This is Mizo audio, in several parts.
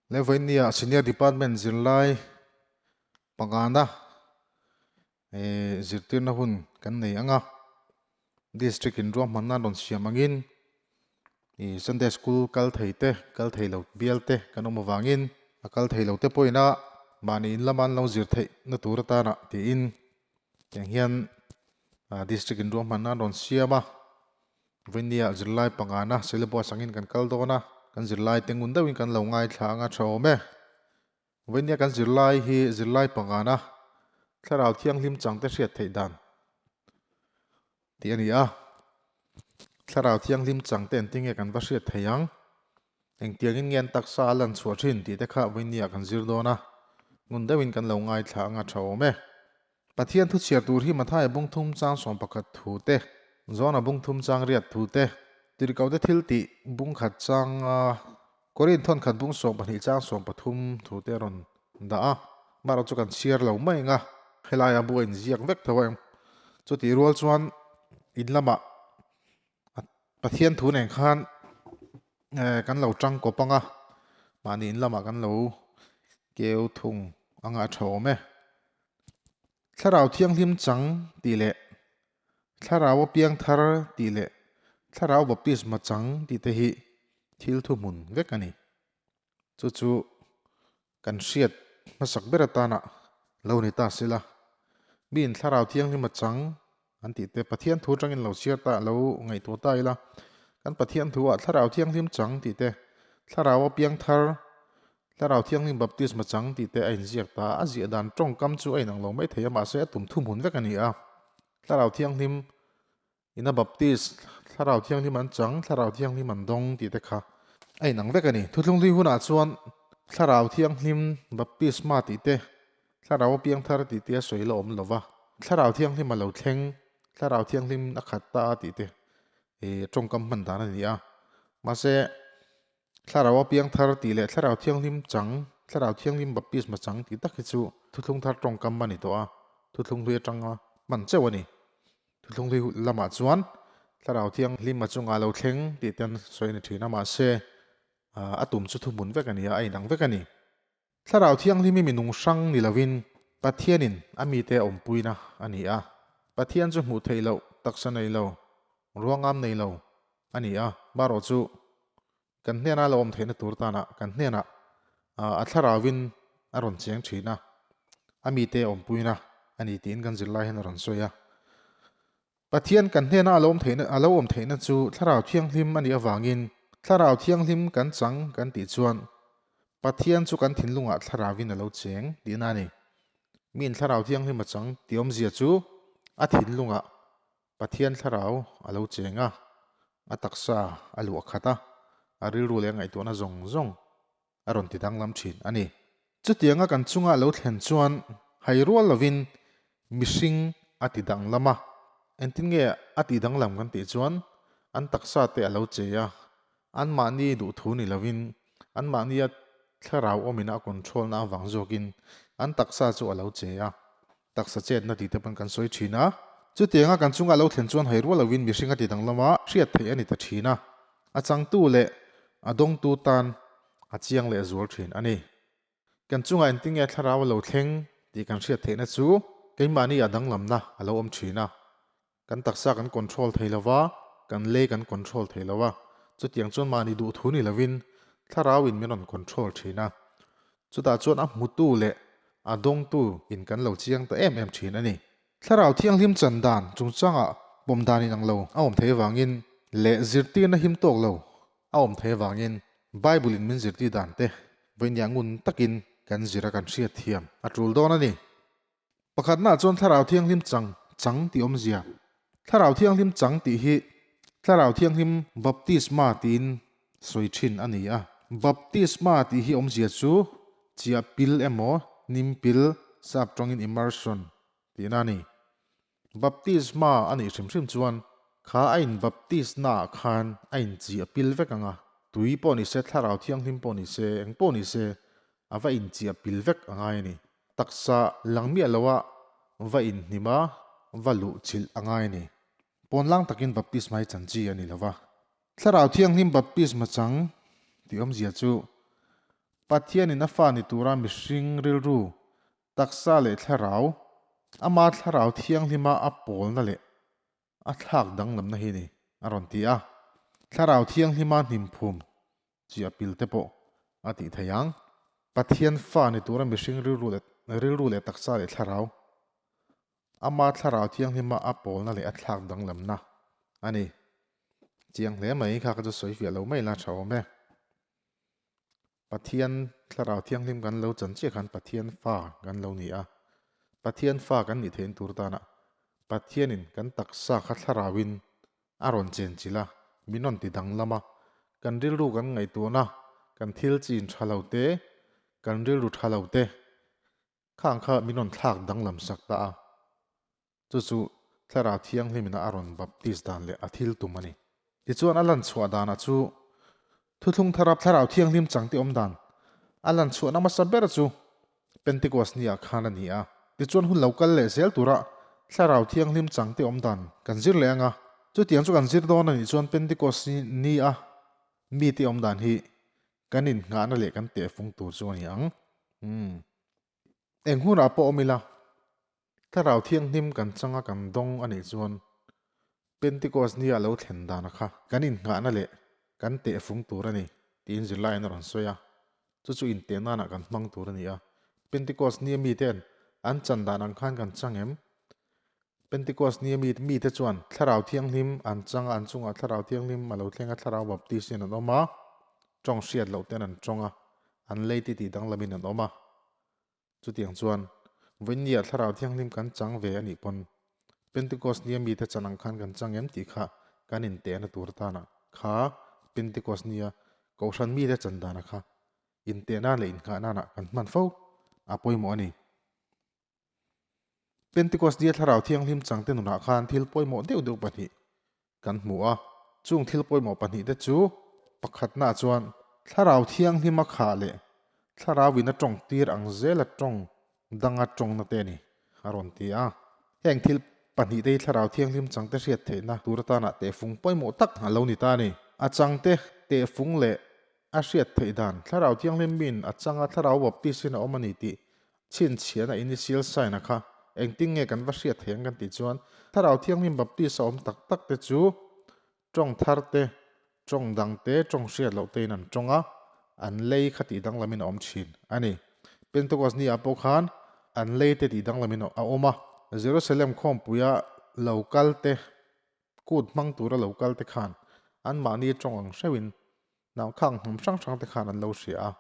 Le vawinia senior department zirlai pangana zirtirna hun kan nei ang a district in ruahmanna an rawn siam angin ih sunday school kal thei te kal thei lo bial te kan awm avangin a kal thei lo te pawhin a mahni in lama an lo zir theih na tur atana tiin tiang hian district in ruahmanna an rawn siam a. Vawinia zirlai pangana syllabus angin kan kal dawn a, kan zirlai te ngun deuhin kan lo ngaithla anga tha awm e. Vawinia kan zirlai hi zirlai pangana thlarau thianghlim changte hriat theih dan tih a ni a. Thlarau thianghlim changte engtin nge kan va hriat thei ang? Engtiangin nge an taksa a lan chhuah thin tih te kha vawinia kan zir dawn a, ngun deuhin kan lo ngaithla anga tha awm e. Pathian thu chhiar tur hi Mathaia bungthum chang 11 thu te, Jona bungthum chang riat thu te, Tirhkohte thil tih bungkhat chang a, Korin thawnkhat bung 12 chang 13 thu te a rawn dah a, mahrawh chu kan chhiar lo mai ang a, helaia bu a inziak vek tho a eng. Chutih rual chuan in lamah Pathian thu nen khan kan lo tang kawp ang a, mahni in lamah kan lo keu thung anga a tha awm e. Thlarau thianghlim chang tih leh Thlarau a piang thar tih leh Thlarau baptisma chang tih te hi thil thuhmun vek a ni. Chu chu kan hriat hmasak ber atana lo ni ta sela, miin Thlarau Thianghlim a chang an tih te Pathian thu atangin lo chhiar ta lo ngaihtuah ta ila, kan Pathian thu ah Thlarau Thianghlim chang tih te, Thlarau a piang thar, Thlarau Thianghlim baptisma chang tih te a inziak ta a, a ziah dan tawngkam chu a inang lo mai thei a, mahse a tum thuhmun vek a ni a, Thlarau Thianghlim Ina Baptist, Thlarau Thianghlim an chang, Thlarau Thianghlim an dawng tih te kha a inang vek a ni. Thuthlung hlui hunah chuan Thlarau Thianghlim Baptisma tih te, Thlarau a piang thar tih te a sawi la awm lo va. Thlarau Thianghlim a lo thleng, Thlarau Thianghlim a khat ta a tih te i tawngkam hman dan a ni a. Mahse, Thlarau a piang thar tih leh Thlarau Thianghlim chang, Thlarau Thianghlim Baptisma chang tih tak hi chu Thuthlung thar tawngkam a ni tawh a, Thuthlung hlui atanga hman chauh a ni. Thuthlung hlui lamah chuan Thlarau Thianghlim a chungah lo thleng tih te an sawi a ni thin a, mahse a tum chu thuhmun vek a ni a, a inang vek a ni. Thlarau Thianghlim hi minung hrang ni lovin Pathianin a mite a awmpuina a ni a, Pathian chu hmuh theih loh, taksa nei lo, ruangam nei lo a ni a, marawh chu kan hnena lo awm theihna tur tanah kan hnenah a thlarauvin a rawn cheng thin a, a mite a awmpuina a ni tiin kan zirlai hian a rawn sawi a. Pathian kan hnena a lo awm theihna a lo awm theihna chu Thlarau Thianghlim a nih avangin Thlarau Thianghlim kan chang kan tih chuan Pathian chu kan thinlungah Thlarauvin a lo cheng tihna a ni. Miin Thlarau Thianghlim a chang tih awmzia chu a thinlungah Pathian Thlarau a lo cheng a, a taksa a luah khat a, a rilru leh a ngaihtuahna zawng zawng a rawn ti danglam thin a ni. Chutianga kan chunga lo thlen chuan hai rual lovin mihring a ti danglam a, engtin nge a tih danglam kan tih chuan an taksa te a lo che a, anmahni duhthu ni lovin anmahnia thlarau awmina a control na avang zawkin an taksa chu a lo che a, taksa chetna tih te pawn kan sawi thin a. Chutianga kan chunga lo thlen chuan hai rual lovin mihring a ti danglam a, hriat theih a ni ta thin a, a changtu leh a dawngtu tan a chiang leh zual thin a ni. Kan chungah engtin nge thlarau a lo thleng tih kan hriat theihna chu keimahni a danglamna a lo awm thin a. Kan taksa kan control thei lo va, kan lei kan control thei lo a, chutiang chuan mahni duhthu ni lovin thlarau in min rawn control thin a. Chutah chuan a hmutu leh a dawngtu in kan lo chiang ta em em thin a ni. Thlarau thianghlim chan dan chungchangah pawm dan inang lo a awm thei avangin leh zirtirna him tawk lo a awm thei avangin Bible in min zirtir dan te vawinia ngun takin kan zir a kan hriat thiam a tul dawn a ni. Pakhatnaah chuan Thlarau Thianghlim chang chang tih awmzia. Thlarau Thianghlim chang tih hi Thlarau Thianghlim baptisma tiin sawi thin a ni a. Baptisma tih hi awmzia chu chiah pil emaw hnim pil sap tawngin immersion tihna a ni. Baptisma a nih hrim hrim chuan kha a in baptis naah khan a in chiah pil vek ang a, tui pawh ni se, Thlarau Thianghlim pawh ni se, eng pawh ni se a va in chiah pil vek a ngai a ni. Taksa lang miah loa va inhnim a, va luh chilh a ngai a ni. Pawnlang takin baptisma hi chanchi a ni lo va. Thlarau Thianghlim baptisma chang tih awmzia chu. Pathianin a fa ni tura mihring rilru, taksa leh thlarau, ama thlarau thianghlima a pawlna leh a thlak danglamna hi ni, a rawn ti a. Thlarau thianghlima hnimphum chi a pil te pawh a tih thei ang. Pathian fa ni tura mihring rilru leh rilru leh taksa leh thlarau, ama thlarau thianghlima a pawlna leh a thlak danglamna a ni. Chiang hle mai kha ka chu sawi fiah lo mai la tha awm e. Pathian thlarau thianghlim kan lo chan chiah khan Pathian fa kan lo ni a, Pathian fa kan nih theihna tur tana Pathianin kan taksa kha thlarauin a rawn chen chilh a, min rawn ti danglam a, kan rilru kan ngaihtuahna, kan thil chin tha lo te, kan rilru tha lo te khang kha min rawn thlak danglam sak ta a. Chu chu Thlarau Thianghlimina a rawn baptis dan leh a thil tum a ni. Tichuan a lan chhuah danah chu Thuthlung Thara Thlarau Thianghlim changte awm dan a lan chhuahna hmasa ber chu Pentecost ni ah khan a ni a. Tichuan hun lo kal leh zel tura Thlarau Thianghlim changte awm dan kan zir leh ang a. Chutiang chu kan zir dawn a nih chuan Pentecost ni a mite awm dan hi kan innghahna leh kan tehfung tur chu a ni ang. Umm. Eng hunah pawh awm ila, Thlarau Thianghlim kan changa kan dawng a nih chuan Pentecost nia lo thlen dana kha kan innghahna leh kan tehfung tur a ni tiin zirlaiin a rawn sawi a, chu chu inteh nanah kan hmang tur a ni a. Pentecost nia mite'n an chan dan ang khan kan chang em? Pentecost nia mite chuan Thlarau Thianghlim an chang a, an chungah Thlarau Thianghlim a lo thleng a, Thlarau Baptist-in an awm a, tawng hriat loh ten an tawng a, an lei ti tih danglamin an awm a. Chutiang chuan, Vawinia Thlarau Thianghlim kan chang ve a nih pawn, Pentecost nia mite chan ang khan kan chang em tih kha kan intehna tur atana kha Pentecost nia Kohhran mite chan dana kha intehna leh innghah nana kan hman fo a pawimawh a ni. Pentecost nia Thlarau Thianghlim changte nunah khan thil pawimawh deuh deuh pahnih kan hmu a, chung thil pawimawh pahnihte chu pakhatnaah chuan Thlarau Thianghlima khah leh Thlarauin a tawng tir ang zela tawng danga tawngna te a ni, a rawn ti a. Heng thil pahnihte hi Thlarau Thianghlim changte hriat theihna tur atana tehfung pawimawh tak a lo ni ta a ni. A changte tehfung leh a hriat theih dan Thlarau Thianghlim miin a changa Thlarau Baptist-in a awm a ni tih Chhinchhiahna initial sign a kha engtin nge kan va hriat thei ang kan tih chuan Thlarau Thianghlim Baptist a awm tak tak te chu tawng thar te, tawng dang te, tawng hriat loh tein an tawng a, an lei kha tih danglamin a awm thin a ni. Pentecost ni ah pawh khan an lei te tih danglamin a awm a, Jerusalem khawmpuia lo kal te, kut hmang tura lo kal te khan anmahni tawng ang hreuhin Naukhang hnam hrang hrang te khan an lo hria a,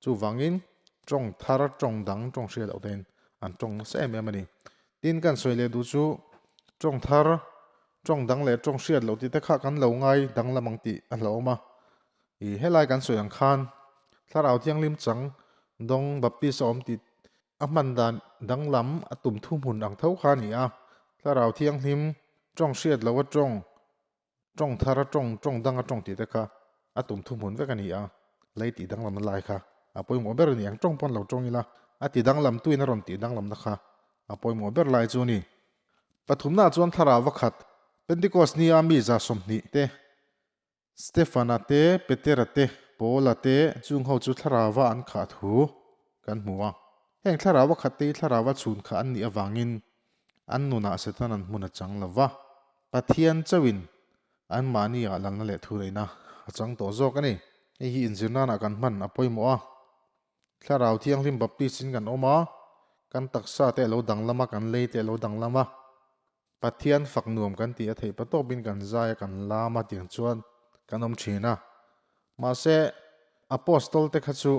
chuvangin tawng thar, tawng dang, tawng hria loh tein an tawng nasa em em a ni. Tin, kan sawi leh duh chu tawng thar, tawng dang leh tawng hriat loh tih te kha kan lo ngai danglam ang tih a hlauhawm a. I helai kan sawi ang khan Thlarau Thianghlim chang dawng Baptist a awm tih a hman dan danglam a tum thuhmun ang tho kha a ni a. Thlarau Thianghlim tawng hriat loh a tawng Tawng thar a tawng, tawng dang a tawng tih te kha a tum thuhmun vek a ni a, lei tih danglamna lai kha a pawimawh ber a ni ang. Tawng pawn lo tawng ila, a ti danglam tuin a rawn tih danglamna kha a pawimawh ber lai chu a ni. Pathumnaah chuan thlarau va khat, Pentecost nia mi 20 te, Stefana te, Petera te, Paula te chung ho chu thlarauva an khah thu kan hmu a. Heng thlarauva khat te hi thlarauva chhun kha an nih avangin an nunah Setanan hmun a chang lo va. Pathian chauhin anmahni ah lalna leh thuneihna a chang tawh zawk a ni. Hei hi inzir nanah kan hman a pawimawh a. Thlarau Thianghlim Baptist in kan awm a, kan taksa te a lo danglam a, kan lei te a lo danglam a. Pathian fak nuam kan tih a theih patawpin kan zai a, kan lam a tiang chuan kan awm thin a. Mahse, Apostol te kha chu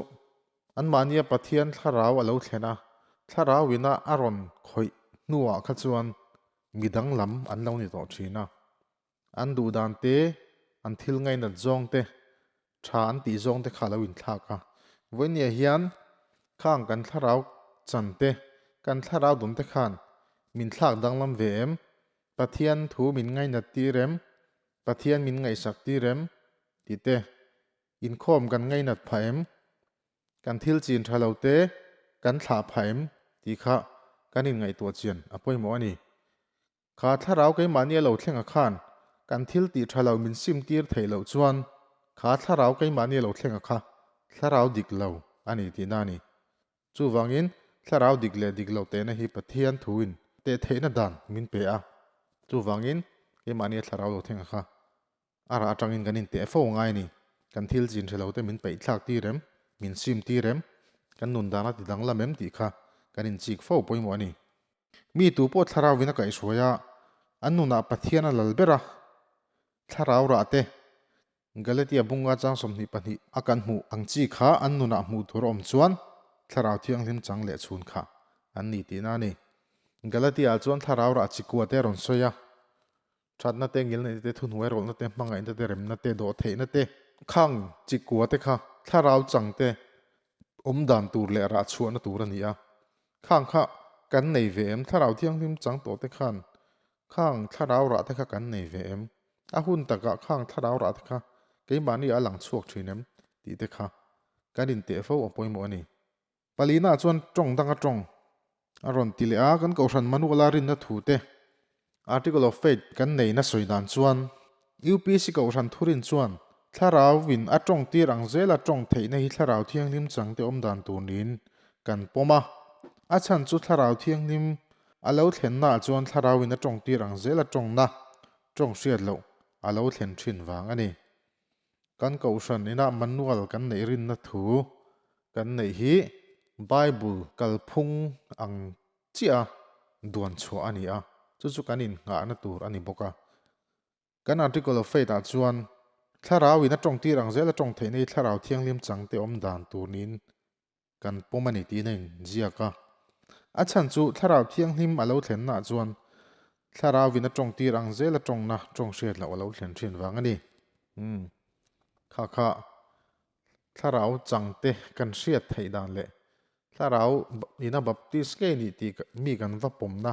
Anmahnia Pathian thlarau a lo thlen a, thlarauina a rawn khawih hnuah kha chuan mi danglam an lo ni tawh thin a. An duh dan te, an thil ngainat zawng te, tha an tih zawng te kha a lo inthlak a. Vawinia hian khang kan thlarau chan te, kan thlarau dawm te khan min thlak danglam ve em? Pathian thu min ngainat tir em? Pathian min ngaihsak tir em? Tih te Inkhawm kan ngainat phah em? Kan thil chin tha lo te kan thlah phah em? Tih kha kan inngaihtuah chian a pawimawh a ni. Kha thlarau keimahni a lo thleng a khan kan thil tih tha lo min sim tir theih loh chuan kha thlarau keimahni a lo thleng a kha thlarau dik lo a ni tihna a ni. Chuvangin, thlarau dik leh dik lo tehna hi Pathian thuin teh theihna dan min pe a. Chuvangin, keimahnia thlarau lo thleng a kha a rah atangin kan inteh fo ngai a ni. Kan thil chin hre lote min peih thlak tir em, min sim tir em, kan nun dan a ti danglam em tih kha kan inchik fo pawimawh a ni. Mi tu pawh thlarauin a kaihhruai a, an nunah Pathian a lal ber a, thlarau rah te Galatia bunga chang 22 a kan hmuh ang chi kha an nunah hmuh tur a awm chuan Thlarau Thianghlim chang leh chhun kha an ni tihna a ni. Galatia ah chuan Thlarau rah chi kua te a rawn sawi a, thatna te, ngilneihna te, thuhnuai rawlhna te, hmangaihna te, remna te, dawhtheihna te, khang chi kua te kha Thlarau chang te awm dan tur leh rah chhuahna tur a ni a. Khang kha kan nei ve em? Thlarau Thianghlim chang tawh te khan khang Thlarau rah te kha kan nei ve em? A hun takah khang thlarau rah te kha keimahni a lang chhuak thin em tih te kha kan inteh fo a pawimawh a ni. Palina chuan tawng danga tawng a rawn ti leh a, kan kohhran manuala rinna thu te Article of Faith kan neihna sawi dan chuan UPC kohhran thurin chuan thlarau in a tawng tir ang zela tawng theihna hi thlarau thianghlim chang te awm dan tur niin kan pawm a, a chhan chu thlarau thianghlim a lo thlennaah chuan thlarau in a tawng tir ang zela tawngna Tawng hriat loh a lo thlen thin vang a ni. Kan kohhran inah manual kan neih rinna thu kan neih hi Bible kalphung ang chiah a duan chhuah a ni a, chu chu kan innghahna tur a ni bawk a. Kan Article of Faith ah chuan Thlarau in a tawng tir ang zel a tawng theihna hi Thlarau Thianghlim changte awm dan tur niin Kan pawm a ni tiin a inziak a. A chhan chu Thlarau Thianghlim a lo thlennaah chuan Thlarauin a tawngtir ang zel a tawngna tawng hriat loh a lo thlen thin vang a ni. Umm. Kha kha Thlarau changte kan hriat theih dan leh Thlarau ina baptist ngei nih tih mi kan va pawmna,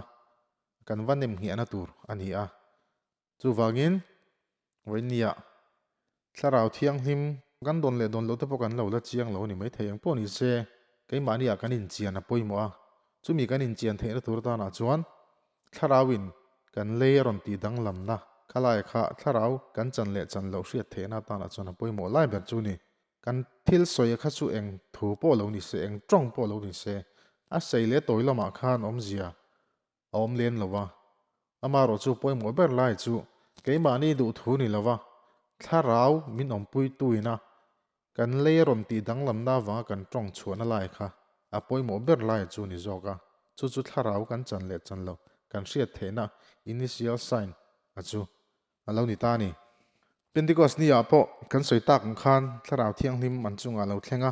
kan va nem nghiahna tur a ni a. Chuvangin, vawinia Thlarau Thianghlim kan dawn leh dawn loh te pawh kan lo la chiang lo a ni maithei ang pawh ni se, keimahniah kan inchian a pawimawh a, chumi kan inchian theihna tur atanah chuan Thlarauin kan lei a rawn tih danglamna khalai kha Thlarau kan chan leh chan loh hriat theihna atanah chuan a pawimawh lai ber chu ni. Kan thil sawi kha chu eng thu pawh lo ni se, eng tawng pawh lo ni se, a sei leh tawi lamah khan awmzia a awm lem lo va, amaherawh chu pawimawh ber lai chu keimahni duhthu ni lo va, thlarau min awmpuituina kan lei a rawn tih danglamna avanga kan tawng chhuahna lai kha a pawimawh ber lai chu ni zawk a, chu chu thlarau kan chan leh chan lo kan hriat theihna initial sign a chu a lo ni ta a ni. Pentecost ni ah pawh kan sawi tak ang khan thlarau thianghlim an chungah a lo thleng a,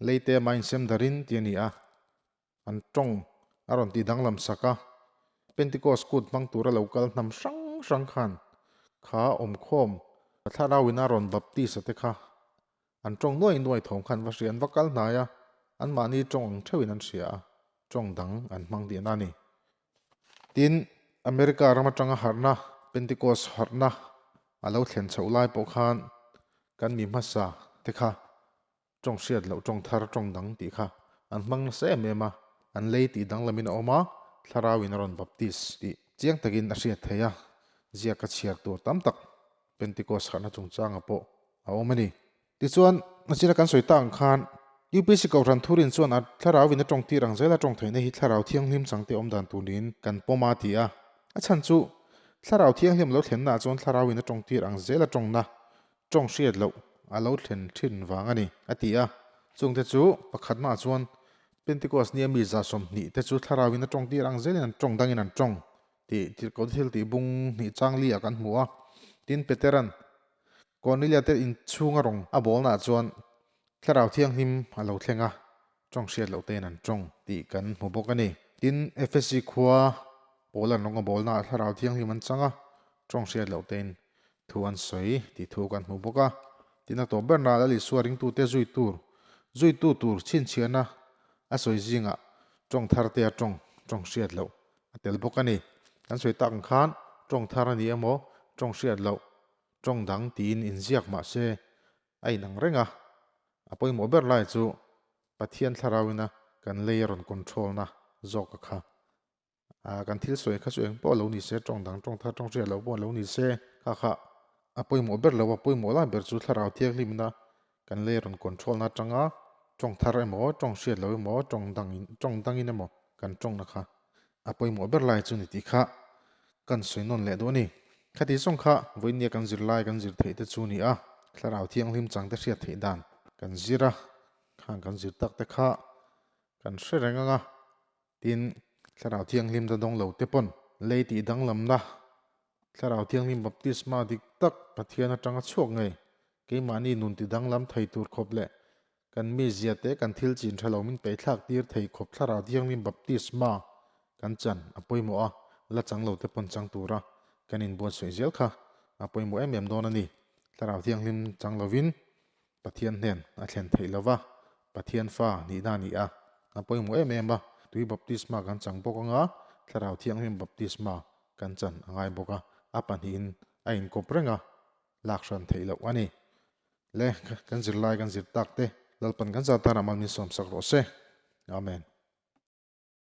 leite amah insem darin tih a ni a. An tawng a rawn ti danglam sak a, Pentecost kut hmang tura lo kal hnam hrang hrang khan kha awmkhawm thlarauin a rawn baptist a te kha an tawng nuai nuai thawm khan va hria, an va kal hnai a, anmahni tawng ang theuhin an hria a, tawng dang an hmang tihna a ni. Tin, America ram atanga harhna, Pentecost harhna a lo thlen chhoh lai pawh khan kan mi hmasa te kha Tawng hriat loh tawng thar tawng dang tih kha an hmang nasa em em a, an lei tih danglamin a awm a, Thlarauin a rawn baptist tih chiang takin a hriat theih a, ziak a chhiar tur tam tak Pentecost harhna chungchanga pawh a awm a ni. Tichuan, nachina kan sawi tak ang khan UPC Kohhran Thurin chuan a Thlarauin a tawng tir ang zela tawng theihna hi Thlarau Thianghlim changte awm dan tur niin kan pawm a ti a, a chhan chu Thlarau Thianghlim lo thlennaah chuan Thlarauin a tawng tir ang zela tawngna Tawng hriat loh a lo thlen thin vang a ni, a ti a. Chungte chu pakhatnaah chuan Pentecost nia mi 20 te chu thlarauin a tawng tir ang zelin an tawng dangin an tawng tih Tirhkoh thil tih bung hnih chang li ah kan hmu a. Tin, Petera'n Kornelia te inchhunga rawng a bawlnaah chuan Thlarau Thianghlim a lo thleng a, tawng hriat loh tein an tawng tih kan hmu bawk a ni. Tin, Efesi khua Paula'n rawng a bawlnaah Thlarau Thianghlim an chang a, tawng hriat loh tein thu an sawi tih thu kan hmu bawk a. Tin, a tawp berna Lal Isua ringtute zui tur, zuitu tur chhinchhiahna a sawi zingah tawng thar tea tawng, tawng hriat loh a tel bawk a ni. Kan sawi tak ang khan tawng thar a ni emaw, tawng hriat loh, tawng dang tiin inziak mah se a inang reng a, a pawimawh ber lai chu Pathian thlarauina kan lei a rawn control na zawk a kha. A kan thil sawi kha chu eng pawh lo ni se, tawng dang tawng thar tawng hriat loh pawh lo ni se, kha kha a pawimawh ber lo a, pawimawh lai ber chu thlarau thianghlimna kan lei a rawn control na atanga Tawng thar emaw, tawng hriat lo emaw, tawng dangin, tawng dangin emaw kan tawngna kha a pawimawh ber lai chu ni tih kha kan sawi nawn leh duh a ni. Khati zawng kha vawinia kan zir lai kan zir theih te chu ni a, thlarau thianghlim chang te hriat theih dan kan zir a, khang kan zir tak te kha kan hre reng ang a, tin thlarau thianghlim ta dawng lo te pawn lei tih danglamna Thlarau Thianghlim baptisma dik tak Pathian atanga chhuak ngei, keimahni nun ti danglam thei tur khawp leh kan mizia te kan thil chin tha lo min peithlak tir thei khawp Thlarau Thianghlim baptisma kan chan a pawimawh a, la chang lo te pawn chang tura kan inbuatsaih zel kha a pawimawh em em dawn a ni. Thlarau Thianghlim chang lovin Pathian hnen a thlen theih lova, Pathian fa nihna a ni a, a pawimawh em em a, tui baptisma kan chang bawk anga, Thlarau Thianghlim baptisma kan chan a ngai bawk a, a pahnihin a inkawp reng a, lak hran theih loh a ni. Le, kan zirlai kan zir tak te, Lalpan kan zat tan ah mal min sawmsak rawh se. Amen.